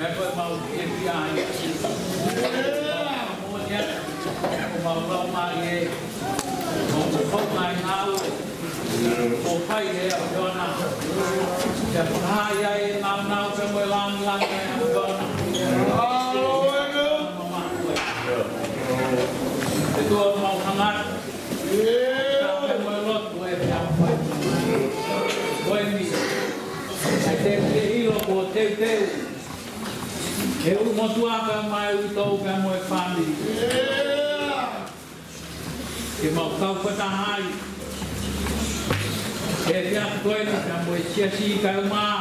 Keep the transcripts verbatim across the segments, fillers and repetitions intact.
Pea ko e mau fiefia ai. Moʻoni atu, ko mau lau mai ē, ko mau lau mai ngāue, ko fai ē ʻa Fiona. Pea fakahā ia ʻe mau nau pea mo e langilangi ʻa Fiona. Haleluia. ʻE tuʻa mau hanga atu. Pea mo e lotu ē pea fai. Ko eni, ʻai te te ʻilo ko teuteu. ʻE ʻUlumotuʻa pea mo e uitou pea mo e fāmili. Ke mau kau fakataha ai. ʻE pea ko eni pea mo e siasi kae ʻumaʻā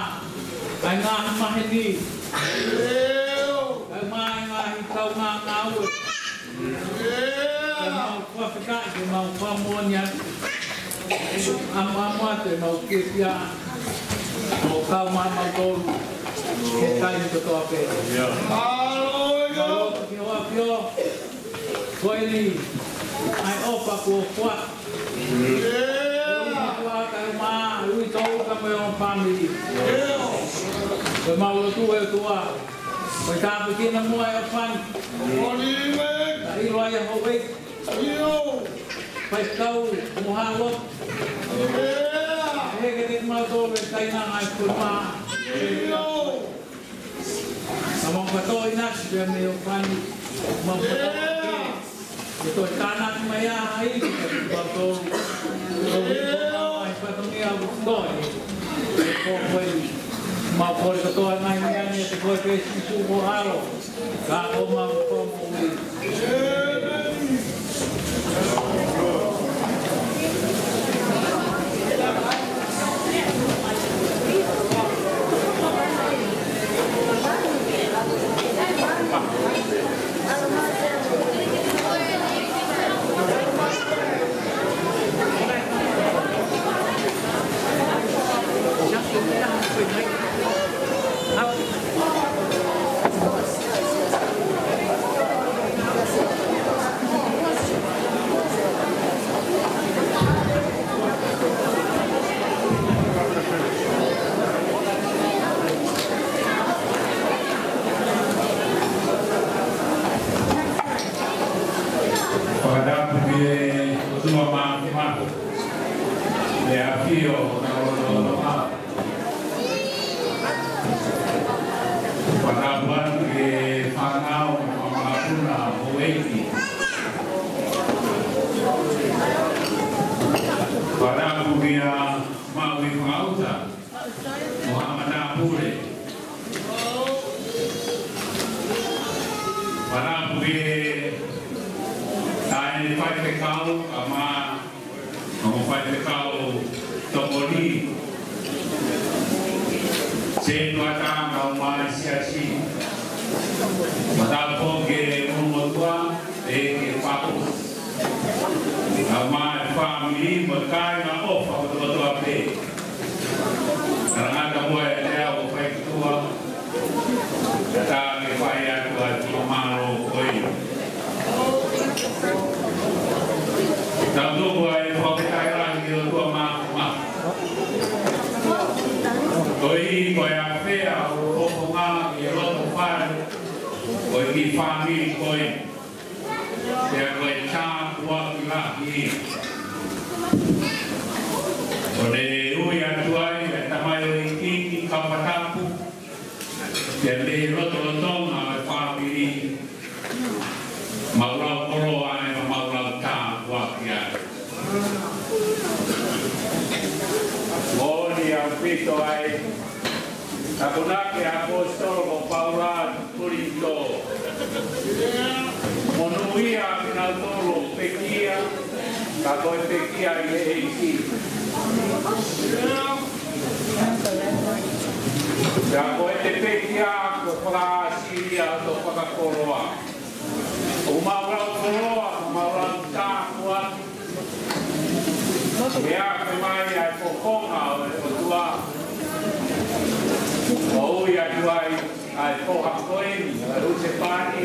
ʻa e ngaahi maheni. Kae ʻumaʻā ʻa e ngaahi kaungāngāue. Ke mau fakafetaʻi, ke mau fakamoʻoni atu. ʻAmuʻamu atu ʻemau fiefia, ʻo kau maʻamautolu he taimi kotoa pē. Haleluia. Ke ʻofa ʻafio, ko eni, ʻa e ʻofa kuo foaki. Ke ʻofa atu ʻa e uitou pea mo e ongo fāmili. Ko ʻemau lotu ʻe ʻOtua, ko e tāpuekina muʻa ʻa e ʻofa ni. Ka ʻilo ai ʻa Houʻeiki. Faifekau mo Halo. ʻE heke kimautolu ʻe taina ngaahi kulma. Ka mau katoa ʻi nasi pea mo e ʻofa ni. Mau katoa ke ʻe toe tānaki mai ʻa Houʻeiki kimautolu. Ko e fatongia ʻoku toe. Ko koe. Mau kole katoa ngaahi meʻa ni ʻiate koe pē Sīsū ko Halo. Ka ko mau ko mau. Fakatapu ki he ʻOtua Māfimafi, ʻa e ʻAfio ʻo e ʻOtua. Fakatapu atu ki he fānau ʻa e makapuna Houʻeiki. Fakatapu kia Maui Fakaʻuta mo haʻa matāpule. Fakatapu ki he taʻahine faifekau, kae ʻumaʻā ʻa e ongo faifekau tokoni. Setuata kae ʻumaʻā e siasi. Fakatapu ki he ʻulumotuʻa, ʻEiki Papu. Kae ʻumaʻā e fāmili mo e kāinga ʻofa kotoa pē. Kalanga ka mo e lea ʻo fai ki tuʻa. Ka tā ke fai atu ʻa e fakamālō ko ia. Tau tuku ai ʻa e fakafetaʻi lahi ki he ʻOtua Māfimafi. Koeʻuhi ko e ʻafea ʻo e fofonga ki he loto fale ʻo e kiʻi fāmili ko eni. Pea ko e tāpuaki lahi ia. ʻO ne ui atu ai ʻa e tamaioʻeiki ki Kaupatapu. Pea mei he lotolotonga ʻo e fāmili, mau lau koloa ai, mau lau tāpuaki ai. Moʻoni ʻaupito ʻa e akonaki ʻa e ʻaposetolo ko Paula Kolinitō. Monūʻia ʻa kinautolu ʻoku pekia, ka ko e pekia ʻi he ʻEiki. Pea ko e te pekia ko e fakaʻāsili ʻa hoto fakakoloa. ʻOku mau lau koloa, mau lau tāpuaki. Ke afe mai ʻa e fofonga ʻo e ʻOtua. ʻO ui atu ai ʻa e foha ko eni, ʻa e husepāniti,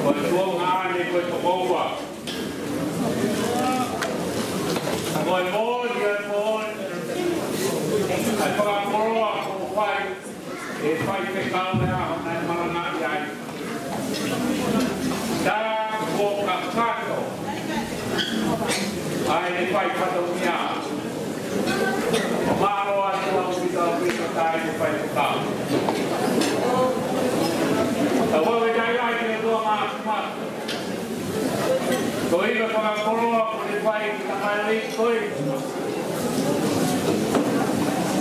ko e tuongaʻane ko e tokoua. Ko e moʻoni, ʻa e moʻoni. ʻA e fakakoloa kuo fai ʻe he faifekau he ʻaho naʻe malangaʻi ai. Tā kuo kakato ʻa ʻene fai fatongia. Mālō atu ʻaupito ʻaupito tā ʻene faifekau. Tau ʻave taʻe ai ke tua mā mā. Ko e ʻuhinga fakakoloa kuo ne fai ki he tamaioʻeiki ko ē.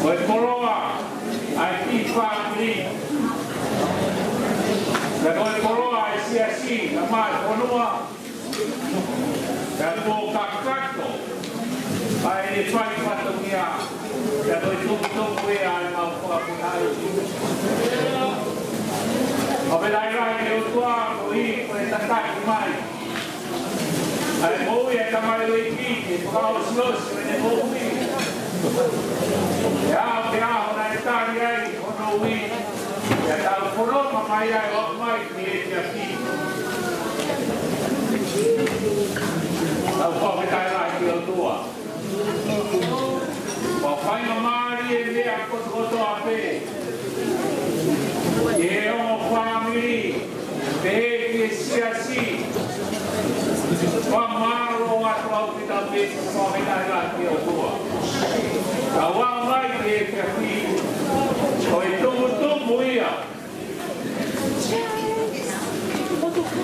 Ko e koloa ʻa e kiʻi fāmili. Pea ko e koloa ʻa e siasi, ʻa e maʻu fonua. Pea kuo kakato ʻa ʻene fai fatongia. Pea ko e tumutumu ia ʻa ʻemau fakapunaʻi. ʻOfa lahi ki he ʻOtua koeʻuhi ko e tataki mai ʻa e moʻui ʻa e tamaioʻeiki, ke fakaʻosiʻosi ʻene moʻui. ʻE aʻu ki he ʻaho naʻe tali ai hono ui. Pea tau fononga mai ai ʻo aʻu mai ki he efiafi. Tau fakafetaʻi lahi ki he ʻOtua. Kuo faingamālie meʻa kotokotoa pē. ʻI he ongo fāmili, pehē ki he siasi. Fakamālō atu ʻaupito ʻaupito, fakafetaʻi lahi ki he ʻOtua. Tau aʻu mai ki he efiafi, ko e tumutumu ia.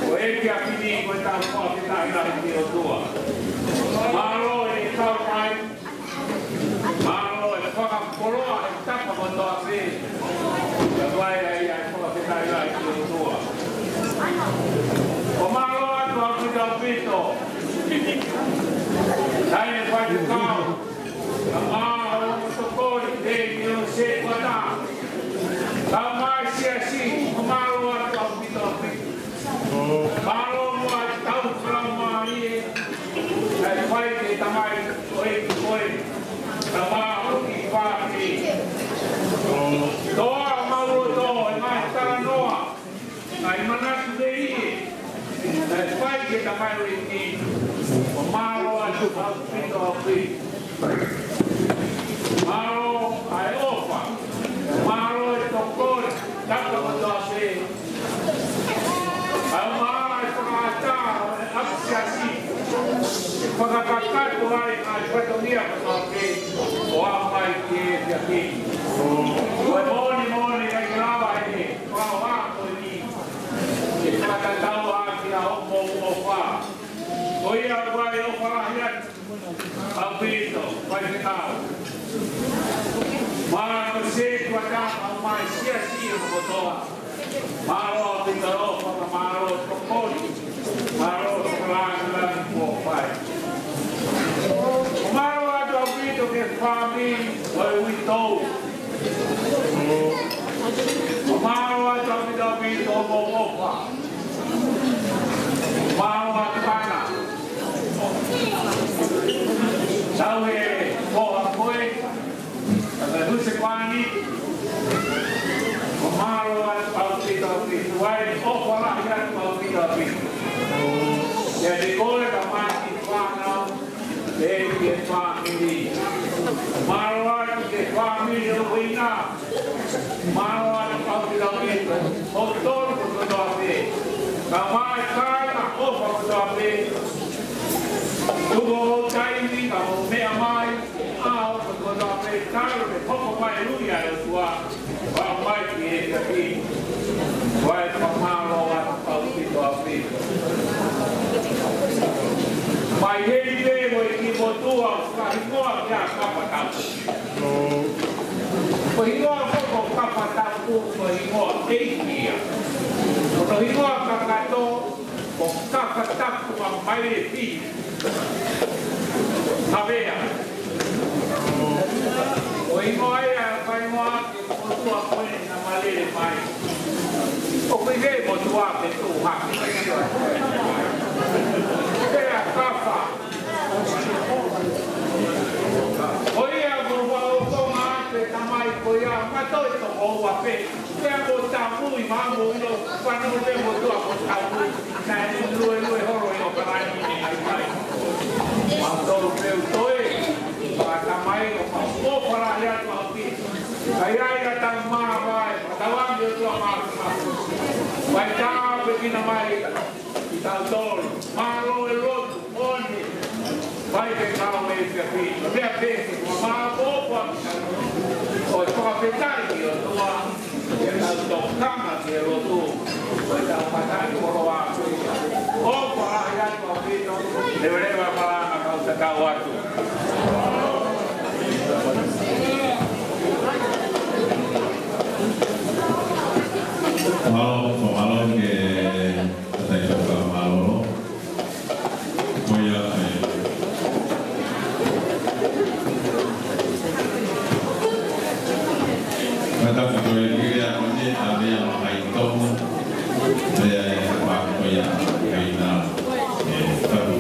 Ko e efiafi ni ko e tau fakafetaʻi lahi ki he ʻOtua. Mālō e tau mai. Mālō e fakakoloa he tapa kotoa pē. Ka vai ai ʻa e fakafetaʻi lahi ki he ʻOtua. ʻOku mālō atu ʻaupito ʻaupito. Taʻahine faifekau. Kae ʻumaʻā hono tokoni, Tēvita Sētuata. Kae ʻumaʻā e siasi, ʻoku mālō atu ʻaupito ʻaupito. Mālō muʻa e tau faingamālie naʻe fai ki he tamaioʻeiki ko ē. Kae ʻumaʻā hono kiʻi fāmili. Tō ʻa homau loto he ngaahi talanoa, ngaahi manatu melie naʻe fai ki he tamaioʻeiki. ʻOku mālō atu ʻaupito ʻaupito. Mālō ʻa e ʻofa. Mālō e tokoni. Tapa kotoa pē. Kae ʻumaʻā e fakaʻatā ʻo e ʻapisiasi. Fakakakato ai ʻa e fatongia kotoa pē. ʻO aʻu mai ki he efiafi. Ko e moʻoni moʻoni ʻikai ke lava ʻe he fakahā ko eni ke fakatatau ʻaki ʻa hoʻomou ʻofa. Ko ia ʻoku ʻofa lahi atu ʻaupito, faifekau. Mālō Sētuata, kae ʻumaʻā e siasi kotoa. Mālō ʻaupito e ʻofa, mālō e tokoni. Mālō e fakalāngilangi kuo fai. Mālō atu ʻaupito ki he fāmili ʻo e uitou. Mālō atu ʻaupito ʻaupito hoʻomou ʻofa. Mālō atu ʻAna. Tau he foha ko ē, ʻa e husepāniti. Mālō atu ʻaupito ʻaupito. Vai ʻofa lahi atu ʻaupito ʻaupito. Ia te koe ka mati fānau. Pehē ki he fāmili. Mālō atu ki he fāmili ʻo Uina. Mālō atu ʻaupito ʻaupito. Hoʻo tolu kotoa pē. Kae ʻumaʻā e kāinga ʻofa kotoa pē. Tuku hoʻo taimi ka mou meʻa mai. ʻAho kotoa pē talu ke hoko mai e ui ʻa e ʻOtua. Ua mai ki he efiafi. Vai fakamālō atu ʻaupito ʻaupito. Mai heni pē mo e kiʻi motuʻa ʻoku hingoa kia Kapatapu. Ko e hingoa ko ē ko Kapatapu ko e hingoa ʻeiki ia. Ko hono hingoa kakato ko Kapatapu ʻa Mailefi. Havea. Ko e hingoa ia ʻa e faʻahinga ʻo e motuʻa ko ē naʻa ma lele mai. ʻOku ʻi ai e motuʻa ke tuʻu hake. Pea kafa. Ko ia ko ua o Tonga atu e tamai ko ia, ma toi to o ua pe. Pea ko Tavui ma mo ulo, pano te mo tua ko Tavui. Naʻe lue lue holo ʻi ʻOkalani ʻi he ʻaikai. Ma tolu pē u toe, ma tamai o ma o fala ia tua ki. Kai ai a tau ma vai, ma tau angi o tua ma ma. Vai tau pe kina mai. Kitautolu, mālō e lotu, moni, vai ke kau e fiafia, pea pehē, mālō ʻoku ʻo e fakafetaʻi ki he ʻOtua, ke tau tokanga ki he lotu, ko e tau matai koloa, ʻofa ai atu ʻaupito, leveleva palana kau tatau atu. Mālō, mālō ke Tatai Tauka Mālōlō. Ko ia, ē. Matafi ko e lea ko eni, ʻa e lea makai Tonga. Lea ē, ʻa ko ia, ē, na. Ē, tapu.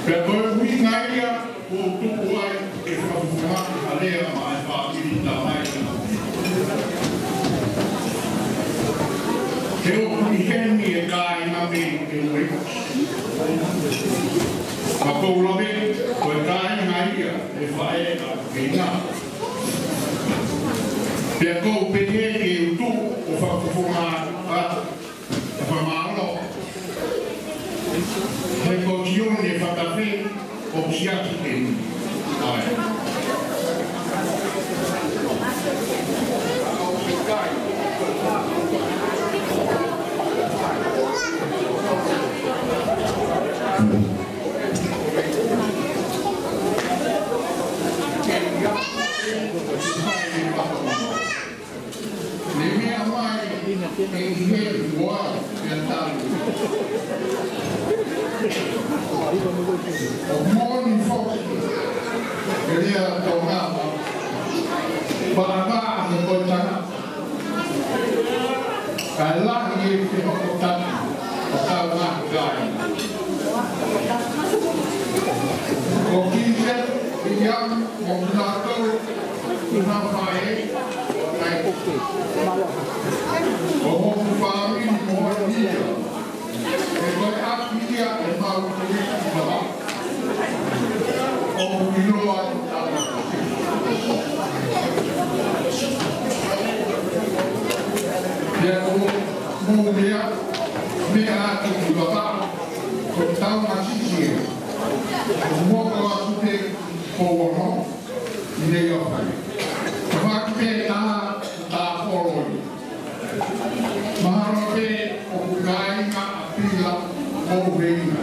Pea ko e ʻuhinga ia ʻoku ou tuku ai e fakafofonga ʻa e lea maʻa e fāmili tamai. He ʻoku ʻi heni e kāinga mei he ueʻi. Ka ʻoku ou lave, ko e kāinga ia e faʻē ʻa e kāinga. Pea ʻoku ou pehē ke u tuʻu ʻo fakafofonga atu. Fakamālō. He ko Sione Fatafe ʻoku siasi eni. ʻAe. Ne meʻa mai ʻe ʻi he ua ʻe talu. ʻOku moʻoni foki e lea Tonga, paʻanga he ko e tangata. Kae lahi e fehokotaki ʻo tau ngaahi kāinga. Ko Kīseti ia mo kinautolu ʻi he faʻē, ʻa e ʻo hoku fāmili mo hoku ia. He ko e ʻapi ia ʻemau Kīseti. ʻOku ʻiloa ʻi Tonga. Pea ko e mou lea, meʻa atu ki Vavaʻu, ko e tau masisi ē. ʻOku moko atu pē ko ono, ʻi he ʻaho ni. Ka faki pē taha, tā polo ia. Mahalo pē ʻoku kāinga ʻa Pila mo Veina.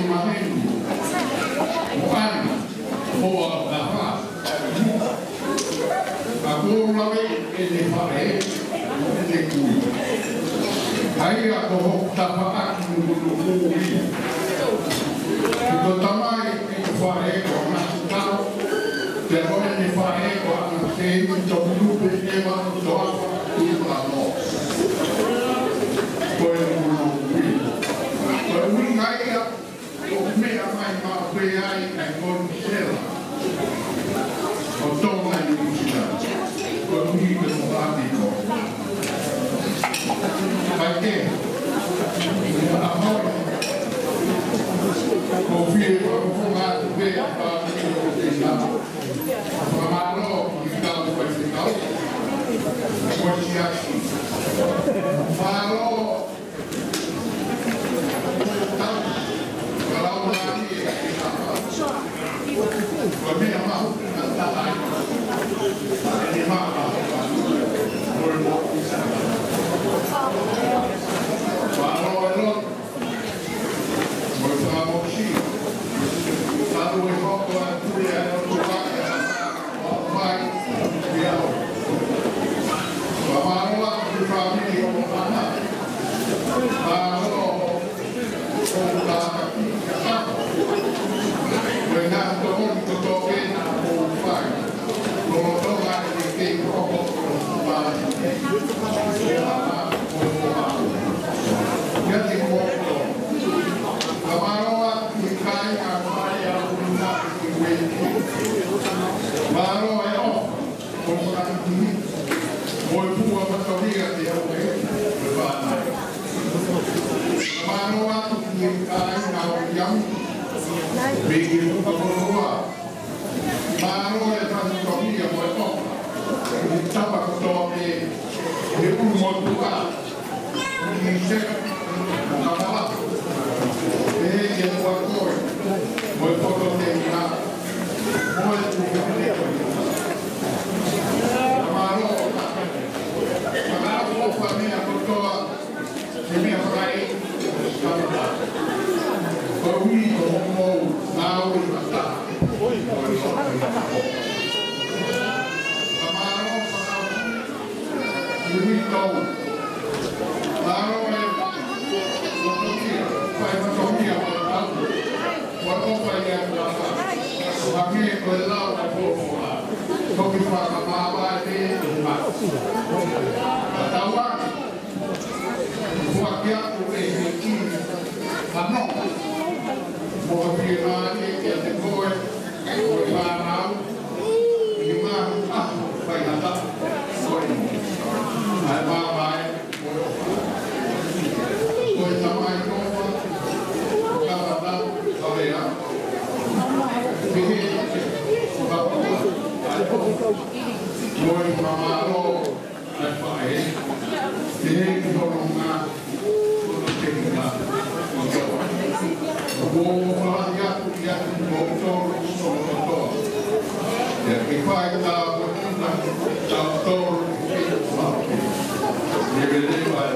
Maheni, mo ʻAna, mo Autafa. Ka kuo lave ʻene faʻē, ʻene kui. ʻA ia ko hoku tafaʻaki mo hoku kui. Ko e tamai ʻo e faʻē ko Ngāti Tau, pea ko ʻene faʻē ko ʻAna Tei, Tokulupe, ʻEva, Toafa, Tuʻipulotu. Ko e mono kui. Ko e ʻuhinga ia, ʻoku meʻa mai maʻu pē ai ʻa e konisela ʻo Tonga ʻi Nuʻusila. Ko e ʻuhi ko e moʻoni ko. Kae kehe, ʻa Maui, ʻoku ou fie fakafofonga atu pē ʻa e fāmili ʻo Tēnā. Fakamālō ki he kau faifekau, ko e siasi. Mālō. Mālō e ʻofa, ko e fakaʻihi, mo e fua fatongia te au e, e fānau. Mālō atu ki he kāinga ʻo Iami, mei he Fukamotuʻa. Mālō e fatongia mo e ʻofa, ki he tapa kotoa pē, he ʻulu motuʻa, Ui tau. Mālō e. Fai fatongia mo e tau. Ua ko fai e tau. Ua me ko e lau a ko ko a. Toki fakamāvae te ma. Ka tau a. Ua ki a ko e he ki. Ano. Mo ka pia mā e ki a te koe. Ko e fānau, ʻi he ngaahi ʻaho faiʻanga, ko e ʻai māvae, ko e tamai kofa, ko Kavanau, Kavea, pehē, ko Kapua, ʻai kofa, ko e fakamālō, ʻa e faʻē, ʻi he ʻi hono ngaahi, hono teʻeki, ʻo toa. ʻOku ou fakaʻamu atu kiate kimoutolu, ʻo toa. ʻIa ke fai tāpuekina, tautolu, ʻi he ʻaho ni. Leveleva e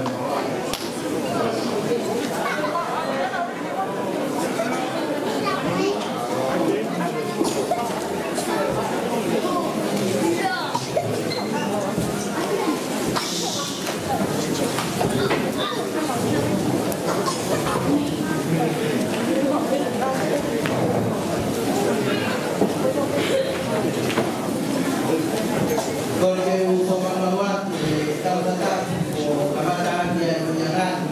Ko e ke u fakamālō atu he tau tataki ʻo kamata ʻaki ʻa e meʻa ni.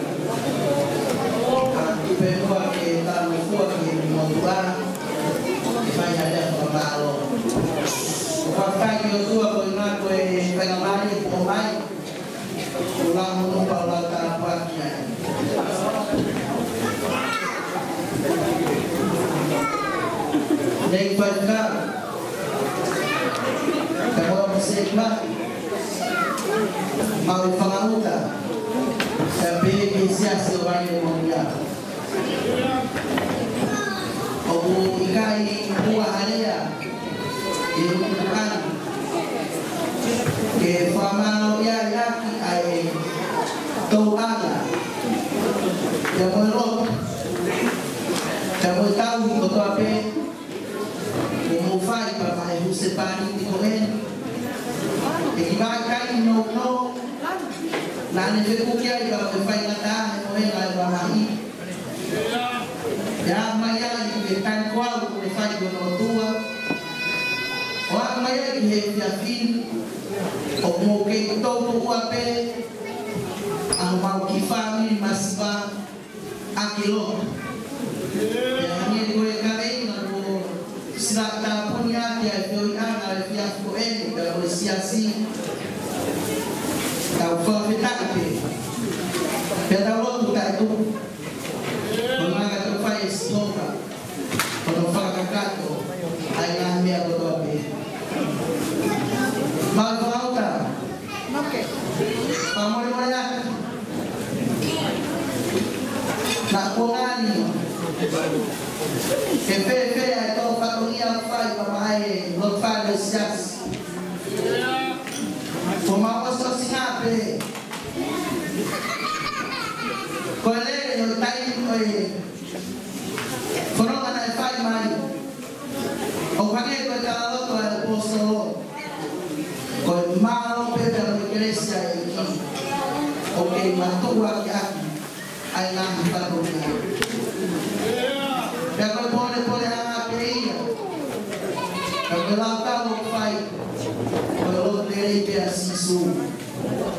Ka tupe mua ke tau fua ki he motuʻa, ke fai ha meʻa fakamālō. ʻOku ou fakaʻamu atu ko e ngā ko e faingamālie kuo ʻomai. Ko e lau monū pea lau tāpuaki ai. Nei faika. Ka ua mo se ma. Mau i fakaʻuta. Ka pehē ki he siasi ʻo Vaile Moʻunga. ʻOku ʻikai ua alea. ʻI he ʻutuʻanga, ke fakamālō ia ʻaki ʻa e tauʻanga, ia mo e lotu, Ne fekuki ai ka ko e faingataʻa he mohenga ʻo e vāhi. ʻE aʻu mai ai ki he taimi ko au ko e fai ko e ʻOtua. ʻO aʻu mai ai ki he efiafi ni, ʻoku mou kei toutou ʻoatu pē ʻa homau kiʻi fāmili masiva ʻaki lotu. Pea hangē ko e kaveinga kuo silaʻi tāpuni ʻaki ʻa e feohiʻanga ʻo e efiafi ko eni, pea mo e siasi. Tau fakafetaʻi pē. Pea tau lotu taʻetuku. Ko e ngaahi ka tau fai ʻe Sihova. Ko hono fakakakato ʻa e ngaahi meʻa kotoa pē. Mau fakauta. Fakamolemole atu. Naʻa ku ngani. Ke fēfē ʻa e tō fatongia fai pa mai lo fai lo siasi. Ko mau ʻosi ʻosi ngā pē. Ko e lele ʻo e taimi ʻo e fononga naʻe fai mai. ʻOku hangē ko e talaloto ʻa e ʻaposetolo. Ko e mālō pē pea mo e kelesi ʻa e ʻEiki. ʻOku kei matuʻuaki ʻaki ʻa e ngaahi fatongia. Pea ko e pōlepole ʻa pē ia. Pea ko e laukau ʻoku fai. Ko e lotu lelei pē ʻa Sīsū.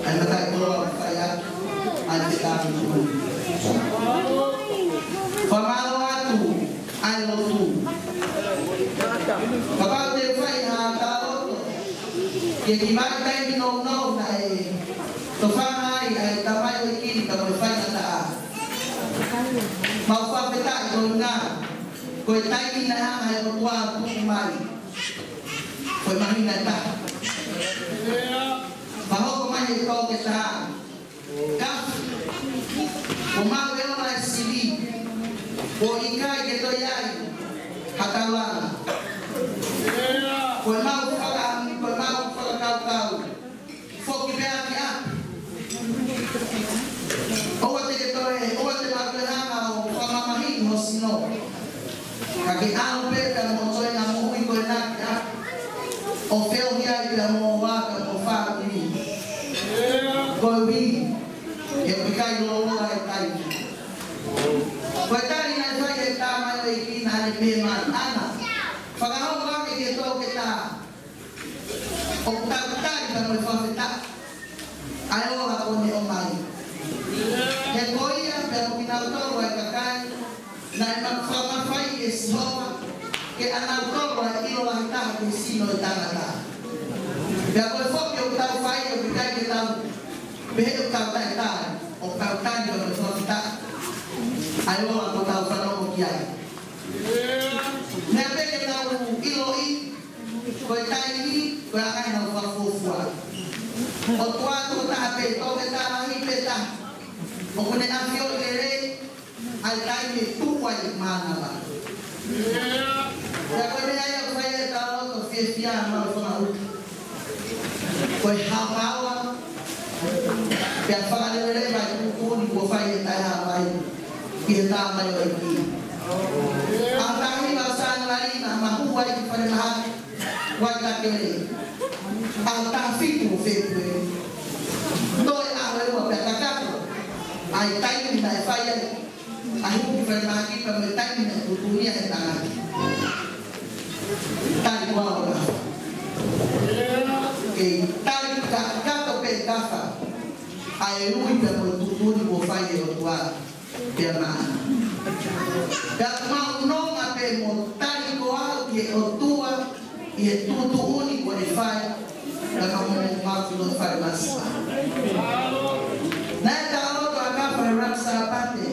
ʻA e mataʻi koloa ʻoku fai ʻaki ʻa e fekau tuʻu. Fakamālō atu ʻa e lotu. Kapau te u fai ha talaloto ki he kiʻi vahaʻa taimi nounou naʻe tofanga ai ʻa e tamaioʻeiki ni ka ko e faingataʻa. Mau fakafetaʻi ko e ngā, ko e taimi naʻe hanga ʻe he ʻOtua ʻo tuku mai. Ko e māhina ʻe taha. Pea hoko mai ʻe he toketā. Ka, ko mau e ona e sivi, ko e ʻikai ke toe ʻi ai ha taulanga. Ko e mau faka-, ko e mau fakakaukau. Foki pē ʻaki ʻapi. ʻOua te ke toe, ʻoua te mau toe hanga ʻo fakamamahiʻi ho sino. Ka ke ʻalu pē pea mo e toenga moʻui ko ena ki ʻapi. ʻO feohi ai pea mo e ʻapi mo e fāmili. Koeʻuhi, ʻe ʻikai lōloa e taimi. Ko e tali naʻe fai ʻe he tamaioʻeiki naʻa ne pehē mai, ʻAna, fakahoko ange ki he toketā. ʻOku tau tali pea mo e fakafetaʻi ʻa e ola kuo ne ʻomai. He ko ia pea mo kinautolu ʻa e kakai naʻe ma-, fakamafaiʻi ʻe Sihova ke ʻanautolu ʻa e ʻilo lahi taha ki he sino ʻo e tangata. Pea ko e foki ʻoku tau fai ʻoku ʻikai ke tau pehē ʻoku tau taʻetali, ʻoku tau tali pea mo e fakafetaʻi ʻa e ola kuo tau fanongo ki ai. Meʻa pē ke tau ʻiloʻi, ko e taimi, ko e anga ʻenau fakafuofua. ʻOtua tokotaha pē, toketā lahi pē taha. ʻOku ne ʻafioʻi lelei ʻa e taimi ʻe tuʻu ai e mānava. Pea ko e meʻa ia ʻoku fai ai e talaloto fiefia ʻa e mau fakaʻuta. Ko e haohaoa, pea fakaleveleva e tuʻutuʻuni kuo fai ʻe he Taʻehāmai ki he tamaioʻeiki. ʻAho taha hiva ʻo Sānuali naʻa ma hū ai ki falemahaki Waitakele. ʻAho taha fitu ʻo Fēpueli. Toe ʻaho ʻe ua pea kakato ʻa e taimi naʻe fai ai ʻa e hū ki falemahaki pea mo e taimi naʻe tuʻutuʻuni ai e tangata. Tali kuo ʻalu ʻa Kafa. Kei tali kakato pē ʻe Kafa ʻa e ui pea mo e tuʻutuʻuni kuo fai ʻe he ʻOtua pea maʻana. Pea mau nonga pē mo tali ko au ki he ʻOtua ʻi he tuʻutuʻuni kuo ne fai, pea mau mo mau ki loto fale masiva. Naʻe talaloto ʻa Kafa he ʻaho Sāpate.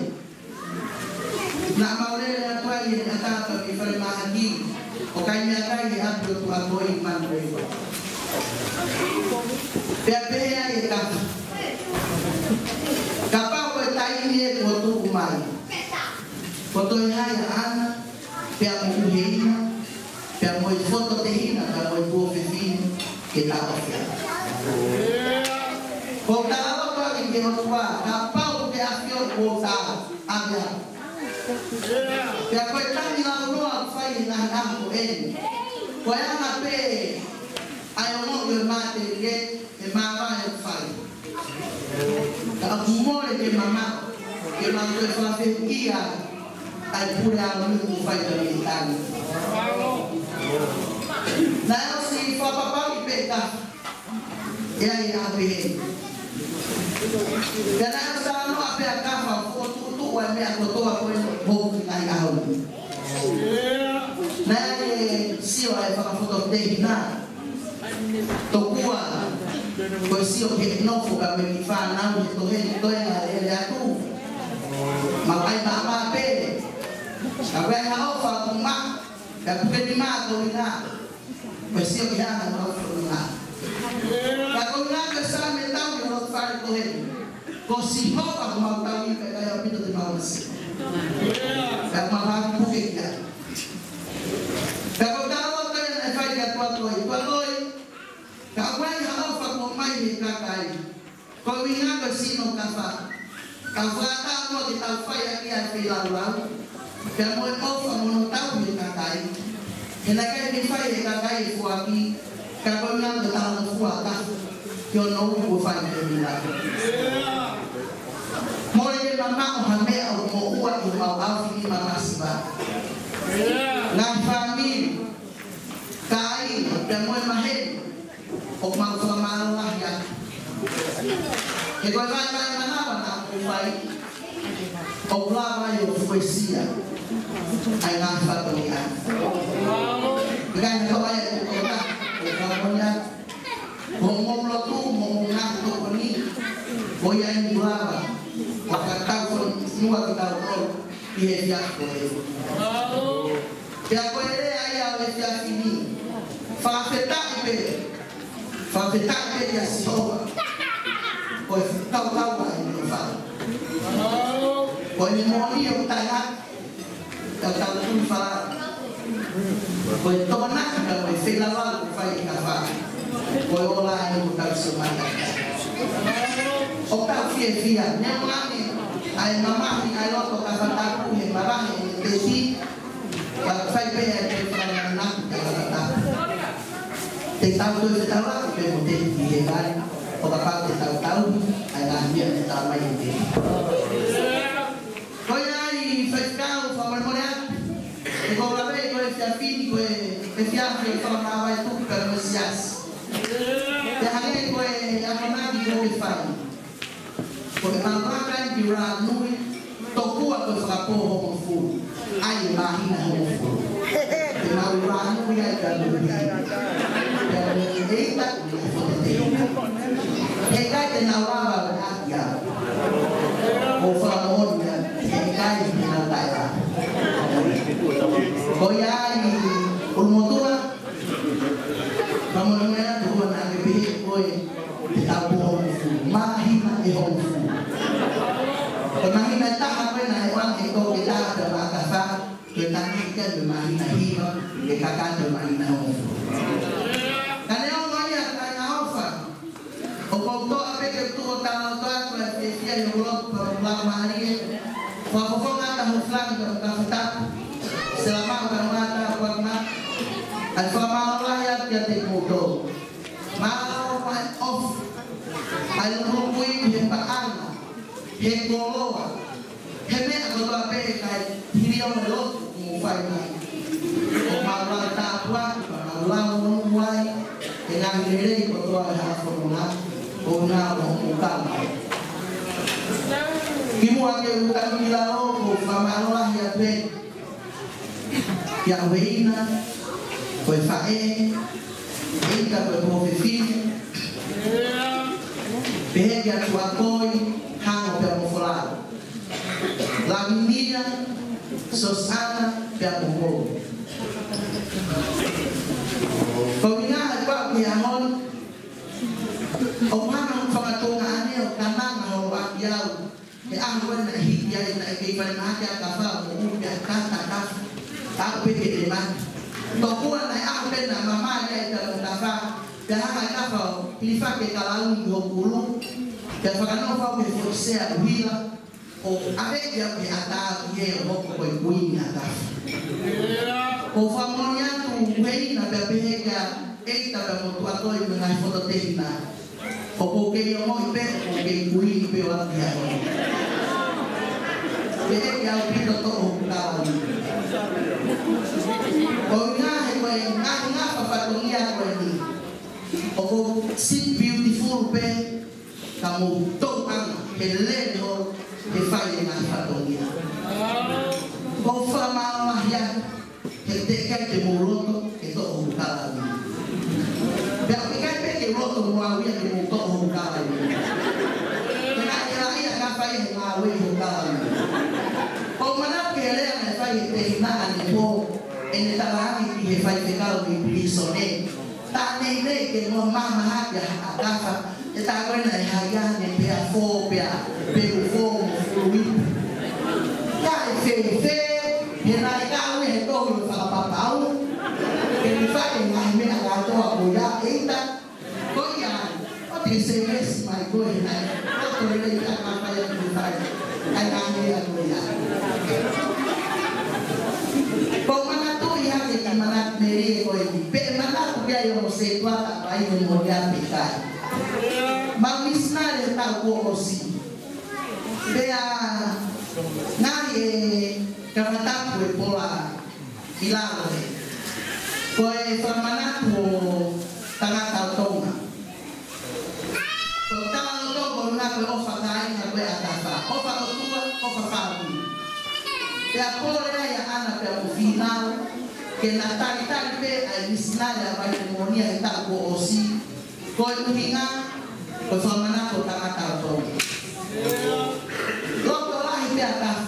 Naʻa mau lele atu ai ʻi he ʻatā pea mei falemahaki, ʻo kai meʻakai he ʻapi ʻo e ʻOtua ko ē ʻi Manurewa. Pea pehē ai ʻe Kafa, kapau ko e taimi ē kuo tuku mai, kuo toe hai ʻa ʻAna, pea mo ʻUheina, pea mo e fototehina, pea mo e tuofefine, ke taʻofi ʻa. Ko e talaloto ange ki he ʻOtua, kapau ʻoku ke ʻafioʻi kuo u taʻofi ʻa. Pea ko e tali launoa ʻoku fai he ngaahi ʻaho ko eni. Ko e anga pē ʻa e ongoʻi ʻo e matelie, ʻe māvae ʻoku fai. Ka ʻoku mole ke mamaʻo, ke mau toe fakafehuʻia ai pule ʻa ʻoku fai ka me tani. Naʻe ʻosi fakapapauʻi pē ka ʻe ʻi ai ʻa pehē. Pea naʻe ʻosi talanoa pē ʻa Kafa, fokotuʻutuʻu ʻa e meʻa kotoa ko ē ʻoku hoko ʻi he ʻaho ni. Naʻe ʻi ai e sio ʻa e fakafototehina. Tokua ko e sio ki he nofo ka me ki fānau he tohe, toenga lele atu. Mau ʻai maʻamaʻa pē. Ka ʻi ai ha ʻofa ʻoku maʻu, ka puke nima ko ina. Ko e sio ki he anga mau ko ina. Ka ko ina ko e Saame tau ʻi hono fale ko ē. Ko Sihova ko mau tau ʻi he kai ʻaupito te mau masi. Ka mau haki puke kia. Ka ko tau o kai na e fai kia tua toi, tua toi. Ka ʻoku ʻi ai ha ʻofa kuo ʻomai he kakai. Ko e ʻuhinga ko e sino Kafa. Ka fakaʻatā muʻa ke tau fai ʻaki ʻa e feilaulau. Pea mo e ʻofa mo hono tauhi e kakai. He naʻe ʻikai ke fai ʻe he kakai e foaki. Ka ko e ʻuhinga ko e talangofua Kafa. Ke ono uku fai ke mila. Mole ke mamaʻo ha meʻa ʻoku moʻua ʻi homau ʻaofi ni mamasiva. Ngaahi fāmili. Kāinga, pea mo e maheni. ʻOku mau fakamālō lahi atu. He ko e vaevae manava naʻa mou fai, ʻoku lava ai ʻo fuesia ʻa e ngaahi fatongia. ʻIkai ha toe ʻai ʻa e kota, ʻoku fakamolemole atu. Ko hoʻomou lotu, mo hoʻomou ngaahi tokoni, ko ia eni ʻoku lava ʻo fakatau fonua kitautolu ʻi he efiafi ko ē. Pea ko e lea ia ʻo e efiafi ni. Fakafetaʻi pē. Fakafetaʻi pē kia Sihova. Ko e fakakaukau ʻa e ʻofa. Ko e moʻoni ʻoku taʻengata. Ka tau tui fala. Ko e tokonaki ka ko e feilaulau ʻoku fai ʻe Kafa. Ko e ola ʻeni ʻoku tau sio mai ai. ʻOku tau fiefia. Neongo ange ʻa e mamahi ʻa e loto Kafa Tapu he mavahe ʻene teti. Ka fai pē ʻa e toe fakananatu kia Kafa Tapu. Te tau toe fetaulaki pē mo teti he vai, ʻo kapau te tau tauhi ʻa e ngaahi meʻa ne tala mai ʻe teti. Ko ia ai faifekau fakamolemole atu. ʻE ko lave ko e efiafi ni ko e efiafi ʻo e fakamāvae tuku pea mo e siasi. Pea hangē ko e akonaki ko e fai. Ko e mamaka ʻi Ranui, tokua ko e fakapō hongofulu. ʻAi e māhina hongofulu. Te mau Ranui ai ka nui. Pea mo e ʻeita, ʻi he fototehina. He ʻikai te nau lava ʻo ʻaki au. ʻO fakamoʻoni au, he ʻikai te nau taʻelava. Ko ia ai, ʻulumotuʻa, fakamolemole atu ʻoua naʻa ke pehē ko e te tau pō hongofulu. Māhina ʻe hongofulu. Ko e māhina ʻe taha ko ē naʻe ʻoange ko e taha pea mo Kafa. Ke tangata ke māhina hiva, ke kakato māhina hongofulu. Ka neongo ia, kāinga ʻofa. ʻOku ou toʻa pē ke tuʻu ʻo talanoa atu ʻa e fiefia ʻi hoku loto pea mo e laumālie. Fakafofonga ʻa Tahufilangi pea mo Kafa Tapu. Sela mau ka ngata ʻa Kuakma. ʻA e fakamālō lahi atu kiate kimoutolu. Mālō ʻa e ʻofa. ʻA e luluku ʻi he paʻanga. He koloa. He meʻa kotoa pē ʻikai hili ʻo e lotu ʻoku mou fai mai. ʻOku mau lava tāpuaki, ʻoku mau lava monū ai, he ngaahi lelei kotoa ʻo e hala fononga, ʻoku nau ʻo mukama. Kimuʻa ke u tanu ki lalo, ʻoku ou fakamālō lahi atu ai. Kia Ueina, ko e faʻē, ʻeita ko e pō fefine, pehē kia Tuakoi, Hango pea mo Folau. Lavinia, Sosana, pea mo Mo. Ko e ʻuhinga ʻa e pau ki he ʻaho ni, ʻoku hanga ʻe he fanga tuongaʻane ʻo kananga holo ʻaki au. He ʻaho ko ē naʻe hiki ai naʻe kei falemahaki ʻa Kafa mo u pea kata Kafa. Ka ʻoku pehē ke mate. Tokua naʻe ʻaho pē naʻe mamahi ai pea mo Kafa. Pea hanga ʻe Kafa ʻo pilifaki e kalauni ki hoku ʻulu. Pea fakanofo au ki he foʻi sea ʻuhila. ʻO ʻave ia ki he ʻatā ki he ʻo hoko ko e kuini ʻa Kafa. ʻOku ou fakamoʻoni atu Ueina pea pehē kia ʻeita pea mo Tuakoi mo e ngaahi fototehina. ʻOku ou kei ongoʻi pē, ʻoku ou kei kuini pē ʻo ʻapi ai. Pea ʻikai ʻaupito toʻo hoku kalauni. ʻOku ʻi ai he ko e ngaahi ngafa fatongia ko eni. ʻOku ou sio beautiful pē, ka mou tokanga he lele holo he fai e ngaahi fatongia. ʻOku ou fakamālō lahi atu he teʻeki ai ke mou loto ke toʻo hoku kalauni. Pea ʻoku ʻikai pē ke u loto mo au ia ke mou toʻo hoku kalauni. He naʻe ʻi ai e ngaahi fai he ngāue hoku kalauni. ʻOku ou manatu ki he lea naʻe fai ʻe Tēvita ʻanepō, ʻene talaange ki he faifekau mei pilīsone. Tā neʻineʻi ke mo mamaha ki ha tafa, ʻe tā ko ena ʻe hai ane pea fō pea, pea fō mo fului. Ka ʻe fēfē, he naʻe kau he tohi ʻo e fakapapau. Ke ne fai e ngaahi meʻa kātoa ko ia, ʻeita, ko ia, ʻoua te ke sēvesi mai koe he naʻe loto lelei pea ka fai atu fai. ʻAi ngaahi meʻa ko ia. ʻOku ou manatuʻi hake ki he manatu melie ko eni. Pe manatu ki ai ʻo mo se tuata pai mo mo ia pe kai. Mau misinale he taʻu kuo ʻosi. Pea ngaahi e kavatapu e pola ʻi lalo he. Ko e fakamanatu ʻo tangata ʻo Tonga. Ko e tangata ʻo Tonga ko e ʻuhinga ko e ʻofa kāinga ko e ʻatafa. ʻOfa ʻOtua, ʻofa fāmili. Pea pole ai ʻa ʻAna pea mo Fīnau, ke na talitali pē ʻa e misinale ʻa Vaitemonia he taʻu kuo ʻosi. Ko e ʻuhinga, ko e fakamanatu ʻo tangata ʻo Tonga. Loto lahi pē ʻa ʻatafa.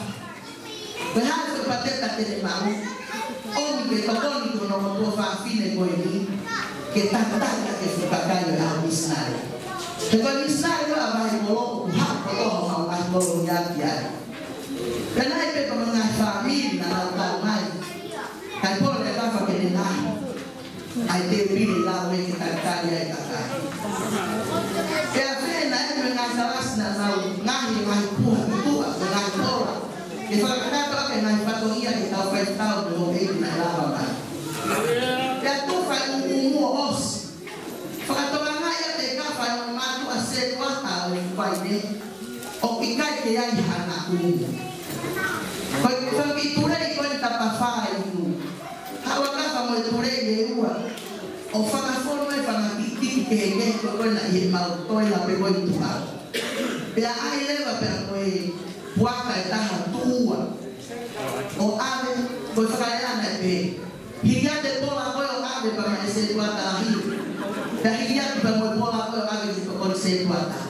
Ko e hā e foʻi pateta te ne maʻu, ʻomi ke tokoni ki hono tuofāfine ko eni, ke tataki ke fukakai ʻa e misinale. He ko e misinale ʻo ʻa Vaheikolo, ʻoku haʻu kotoa homau ngaahi kolo ia ki ai. Pea naʻe pē ko e ngaahi fāmili naʻa nau kau mai. Kae pole ʻa ʻatafa ke ne ngaahi. ʻAi te pili lau e ke talitali ai kakai. Pea fē naʻe mo e ngaahi kalasi naʻa nau ngaahi, ngaahi puha tutuʻa, ngaahi pola. Ke fakakakato ake ngaahi fatongia ke tau fai tau mo e houʻeiki naʻe lava mai. Pea tufa e ʻuʻumu ʻo ʻosi. Fakatokangaʻi ʻa e kafa ʻo mātuʻa setuata ʻo e fukaine. ʻOku ʻikai ke ai hana kumu. Ko e fanga kiʻi tulei ko e tapafā inu. Haʻu ʻa kafa mo e tulei ʻe ua. ʻO fakafonu e fanga kiʻi tiki kehekehe ko ē naʻe ʻi he mau toiha pe ko e tuʻa. Pea ʻai leva pea ko e puaka ʻe taha tuʻu ua. ʻO ʻave, ko e fakaʻilonga ʻe pehē. Hiki atu e pola ko ē ʻo ʻave pea maʻa e setuata lahi. Pea hiki atu pea mo e pola ko ē ʻo ʻave ki he tokoni setuata.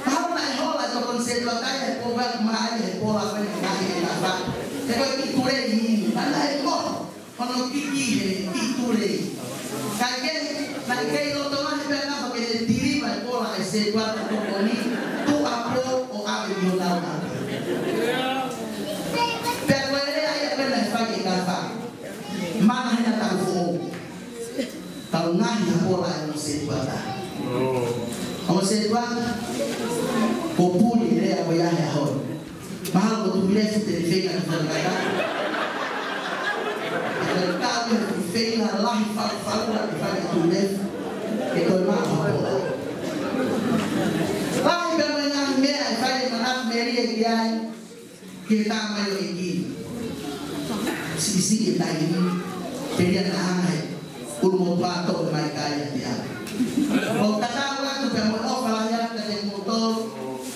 Pau naʻe hola e tokoni setuata ia he pola ko ē ʻoku maʻa ia he pola ko ē naʻe ʻi he kafa. He ko e kiʻi tulei inu. Pea naʻe moho hono kiʻi he kiʻi tulei. Kae kehe, naʻe kei loto lahi pē ʻa kafa ke ne tiliva e pola ʻa e setuata tokoni, tuʻa pō ʻo ʻave ki honau ʻapi. Pea ko e lea ia ko ē naʻe fai ʻe kafa. Mana hena tau foʻou. Tau ngaahi ha pola ʻe mo setuata. ʻO mo setuata. Ko puli lea ko ia he ʻaho ni. Mahalo ko Tuʻilefu te ne feinga ke fakakata. Ka tau ia feinga lahi fakafaua ke fai Tuʻilefu. Ke toe maʻu ha pola. Lahi pē mo e ngaahi meʻa ʻe fai e manatu melie ki ai. Ke tā mai ʻo ʻEiki. Siʻisiʻi e taimi. Pea ʻi ai ha ʻulumotuʻa toʻo mai kai ʻa te au. ʻOku tatau atu pea mo e ʻofa lahi atu kiate kimoutolu.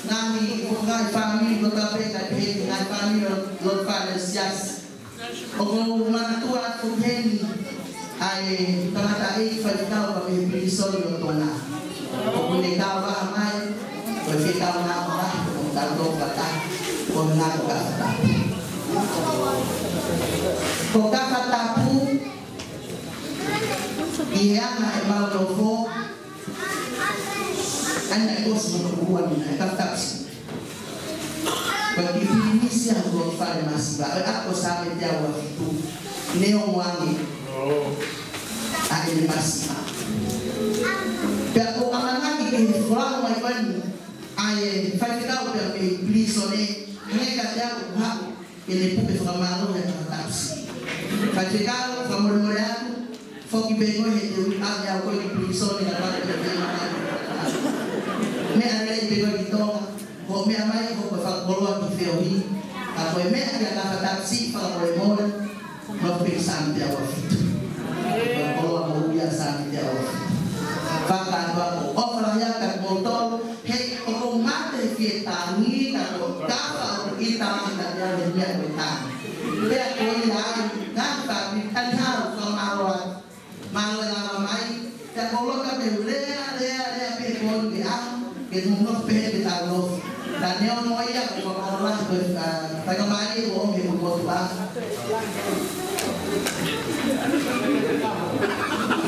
Ngaahi, ngaahi fāmili kotoa pē ka pehē ki he ngaahi fāmili ʻo, ʻo Fale Siasi. ʻOku ou manatua atu heni. ʻA e tangataʻeiki faifekau mei he pilīsone ʻo Tonga. ʻOku ne kau mai, ko e fekau na ʻo mai, ko e tau tō kata, ko e ngā ko Kafatapu. Ko Kafatapu, ʻi he anga ʻemau nofo, ʻa ia naʻe ʻosi mo ʻoku ua ni, ʻa e Kafatapu. Ko e kiʻi pilinisi ʻa e Lord Fale Masiva, ʻa ia ko Saame teau ua fitu, ne ongo ange ʻa ʻene masiva. Pea ko e ʻamanaki ke ne folau mai ko eni, ʻa e faifekau pea mei pilīsone, ne ka teau ua, ke ne puke fakamālohi ʻa Kafatapu. Faifekau, fakamolemole atu, foki pē koe he te u ʻave au koe ki pilīsone ka pau ke te Meʻa mai ko e fakakoloa ki he feohi, ka ko e meʻa ki he ʻAlafa Tapu Siʻi, fakamolemole, nofo pē ki Saame teau fitu. Ko e koloa ko ia Saame teau fitu. Fakakoloa ko e ʻofa lahi atu kiate kimoutolu, he ʻoku mou mate he fie tangi, ka ko e ʻofa ʻoku ʻita mai kiate au he meʻa ko e tangi. Pea ko ia ai, ngaahi fāmili, ʻoku ou fakamālō atu. Mālō e lava mai, ka ko e loka pē lea, lea, lea pē ko e ʻaho, ke nofo pē he pē tau nofo. Ka neongo ia, ko e fakamālō lahi ko e, ʻa, fakamālō ko e ʻomi ko e motuʻa.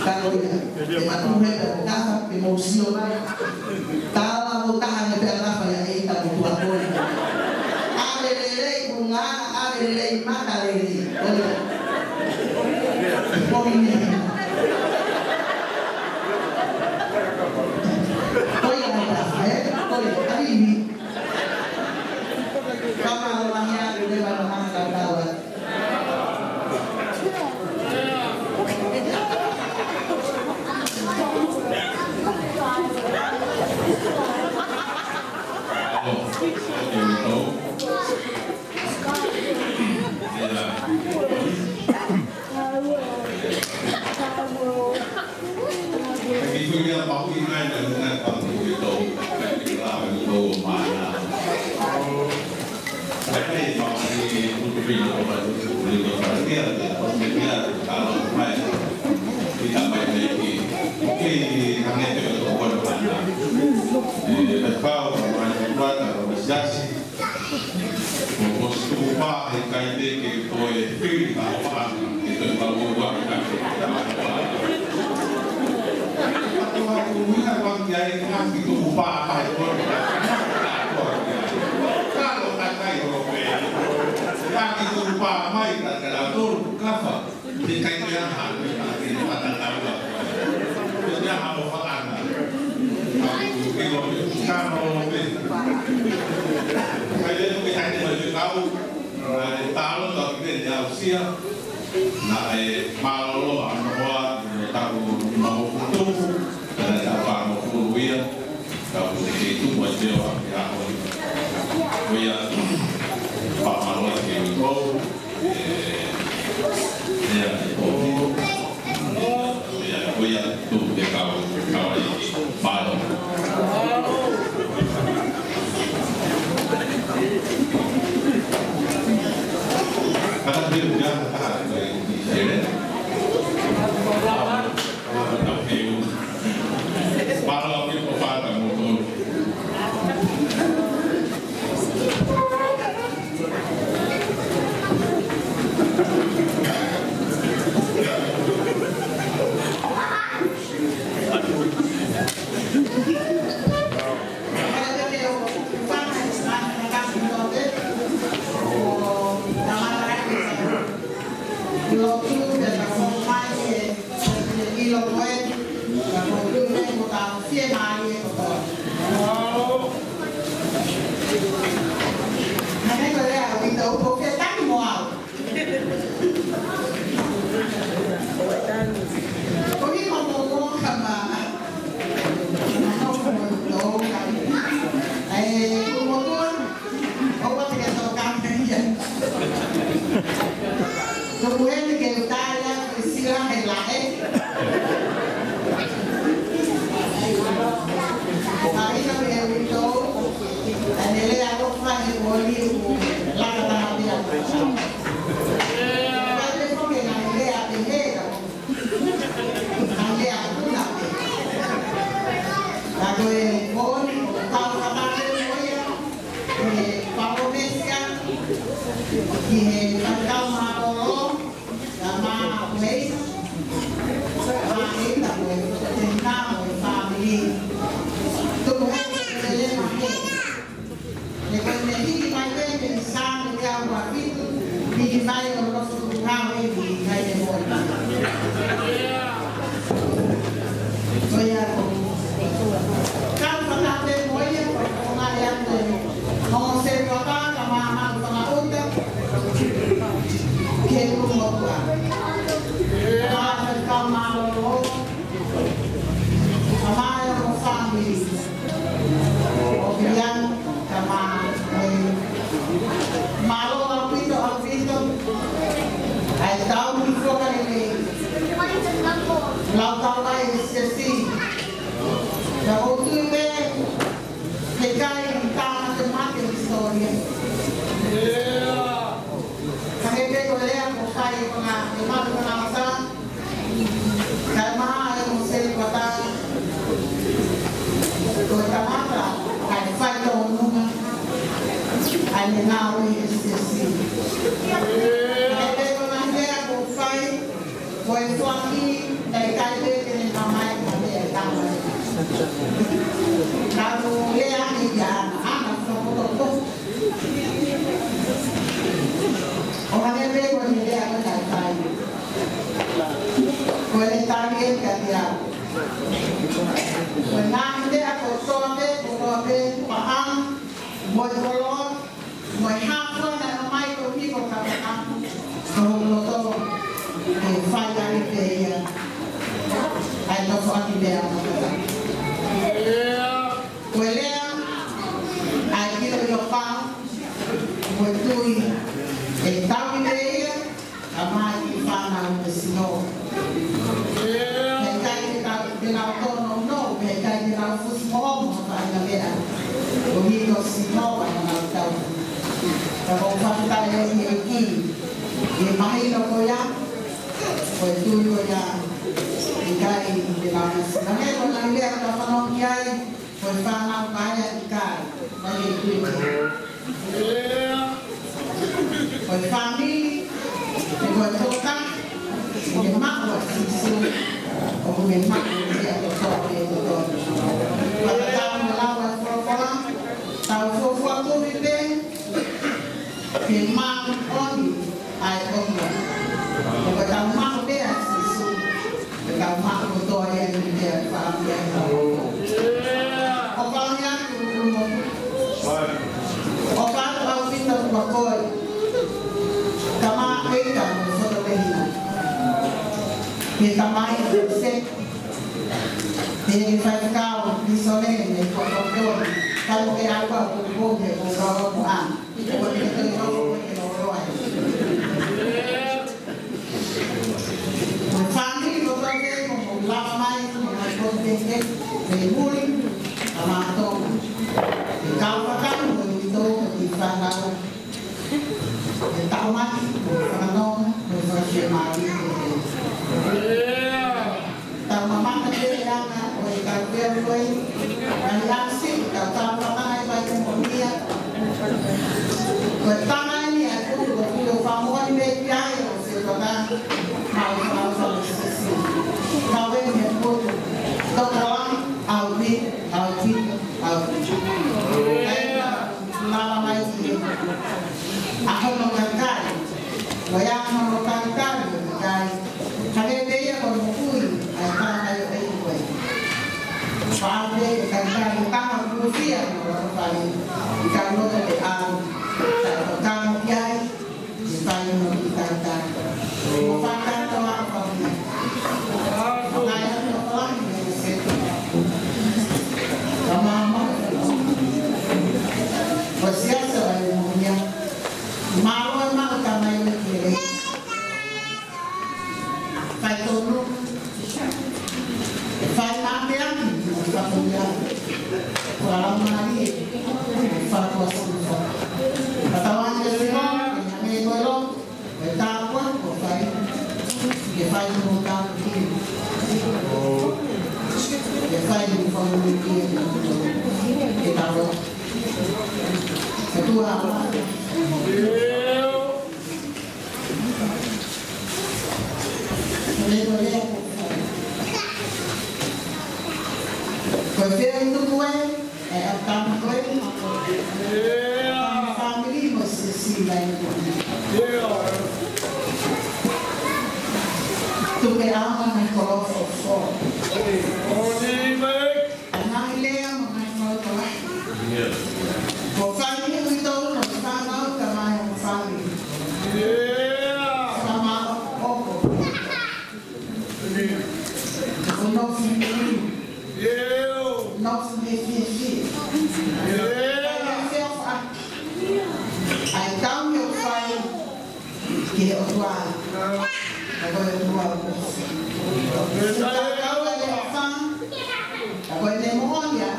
Ka ko ia, ke matu he pē ka, ke mou sio mai. Tala mo taha ne pea lafa ia e ta mo tua koi. ʻAve lelei ʻulungaanga, ʻave lelei mata lelei. Ko ia. Ko ia. Ko ia, ʻa ia, ʻa ia, ʻa ia. Ko ia, ʻa ia. Kama o mahia, lelei mata mata kau. Ko e tukupā he ʻikai te ke toe fili ha ʻofaʻanga, ke toe kau ua ua ki he ʻapi. Ka ko e ʻuhinga ʻoku ʻi ai e ngaahi tukupā ʻa e koloa. Ka ʻoku ʻikai holo pē. Ngaahi tukupā mai ka ka la tolu kafa. Te kai te aha, te aha, te aha, te aha, te aha, te aha, ʻofaʻanga. Ke ko e kano o me. Kai te no ke kai te mai te kau, ʻa e talo ka ke te ausia. Naʻe mālōlō ʻa noa, taku mau kutuku, naʻe taku mau kuia, taku ke tuku ai te o a ke aho. Ko ia, pa malo ke ko. Tui pē, he ʻikai ke tāmateʻi e hisitōlia. Ka ʻi he pē ko e lea kuo fai ʻe he fanga, ʻe he fanga ʻofa, kae ʻumaʻā ʻa Mōsese Kuata, ko e tangata ʻa e faitōnunga ʻa ʻene ngāue he siasi. Ka ʻi he pē ko e ngaahi lea kuo fai, ko e foaki, naʻe ʻikai pē ke ne mamae ka pē ʻa e tama. Ka u lea ʻi he ana, ana fakapoto. ʻO hangē pē ko e lea ko ē naʻe fai. Ko e tali ē kiate au. Ko e ngaahi lea kotoa pē, kotoa pē, paʻanga, mo e koloa, mo e hā fua naʻe ʻomai ko e hiko ka ka ka. Ko hoku loto, ʻe fai ai pē ia. ʻA e nofo ʻaki pē ʻa e tangata. Ko e lea ʻa e kilo ʻi loka, ko e tui ʻe tau ʻi pē ia, ka mai ki fānau mo e sino. He ʻikai ke tau, ke nau tōnounou, he ʻikai ke nau fusi moʻomo ha faʻahinga meʻa. Ko e hiko sino ʻa ʻenau tau. Ka ʻoku ou fakafetaʻi ʻEiki, ʻi he mahino ko ia, ko e tui ko ia, ʻikai ke nau fusi. Ka ne ko e ngaahi lea ka fanongo ki ai, ko e fānau paea ʻikai, ʻikai ke tui. Ko e fāmili, ko e toka, ko e maʻu ʻa Sīsū, ʻoku ne maʻu ia kotoa pē kotoa. Fakatau mo lau ʻa e folofola, tau fuofua kumi pē, ke māʻoniʻoni ʻa e ʻOtua. Ko e tau maʻu pē ʻa Sīsū, ko e tau maʻu kotoa ia ʻi he meʻa ʻoku fai ʻe he ʻOtua. ʻOfa lahi atu ʻulumotu. ʻOfa atu ʻaupito kiate koe. Ka ma ʻeita mo e foto pehina. Ke tamai ʻo se. Ke faifekau, misonene, ko e kotoa. Ka ko e au au ko e ko e ko e ko e ko e Ko e fāmili kotoa pē, ʻoku mou lava mai, ʻoku mou kau pē, pē muli, ka mātou. ʻE kau fakau, mo e tō, ki fānau. ʻE tau mati, mo e fānau, mo e fānau, mo e fānau. Tau mamata pē ʻa e anga ʻo e kau pea ko ē. Ai ʻasi, tau tau mamata ai pai te mo ia. Ko e tama eni ʻa e kupu ko kupu ʻo fāmoa ni me ki ai ʻo se kota. Mau fāmoa sisi. Mau eni ʻa e kupu. Toko ʻaupito, ʻaupito, ʻaupito. Ai, lava mai ki he ʻaho no kakai. Ko ia ʻaho no kakai, kakai. Ka ke pehē ia ko e moʻui, ʻa e kakai ʻo e ʻEiki ko ē. Pea pehē ke kakai, kakai kuo fia, no kakai. ʻIkai loto ke ʻalu, ka ko kamo ki ai, ke fai no ki kakai. Mo fakato a fai. Kakai ʻo fai, ke se. Ka mama. Ko siasi ʻa e moʻui. Mālō e maʻu tamai ni ke. Fai tonu. Fai makeaki. Fai tonu. Fai makeaki. Fai tonu. Fai tonu. Fai tonu. Ke fai mo tāpuaki. Ke fai mo fakamoʻui. Ke tau. Ke tuʻa. Ko e lea ko e fai. Ko e fea i tuku e. ʻE ʻatā ko e. Fāmili mo sisi mai ko. Tuku e ʻama mai ko lofo fo. Ngaahi lea mo ngaahi folofola. Ko fai ni ui tau no fānau ka mai mo fāmili. Sama ʻoku. Ko no fāmili. Nofo he fiefia. ʻIo. Fai ha feʻofaʻaki. ʻA e tau ni ʻoku fai ki he ʻOtua. Ka ko e ʻOtua ʻoku. Ka ko e ʻOtua. Ka ko e ne moʻoni ʻa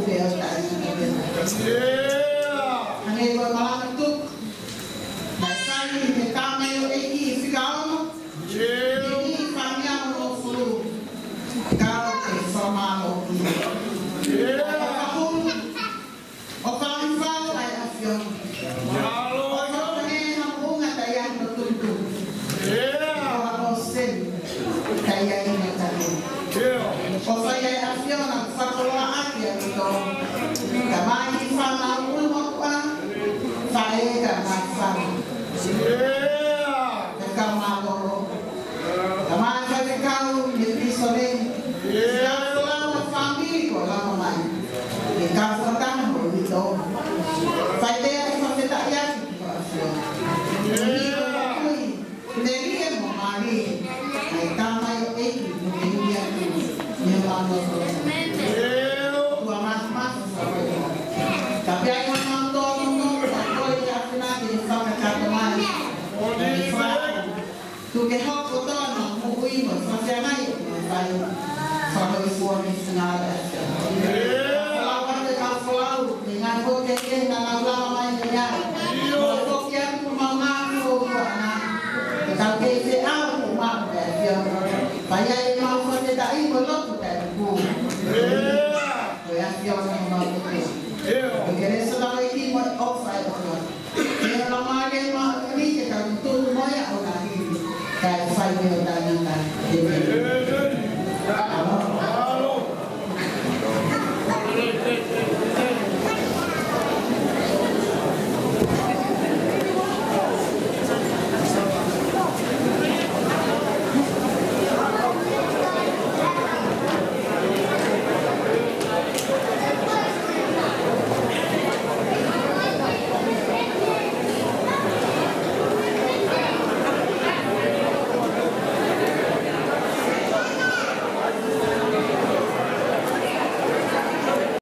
Pea o tai. Hangē ko e malanga tuku. Mai sai ni te kame o ʻEiki fika ono. Ni fania o fulu. Kau ke famalo. ʻO fakahulu. ʻO fakahifo ai ʻAfiona. ʻO fakahē ha moʻunga tai ai no tutu. ʻO ha ʻōseni. Tai ai no tanu. ʻO fai ai ʻAfiona fakakoloa ake a tito. Ka mai i fana ulu makua. Fae ka mai fana.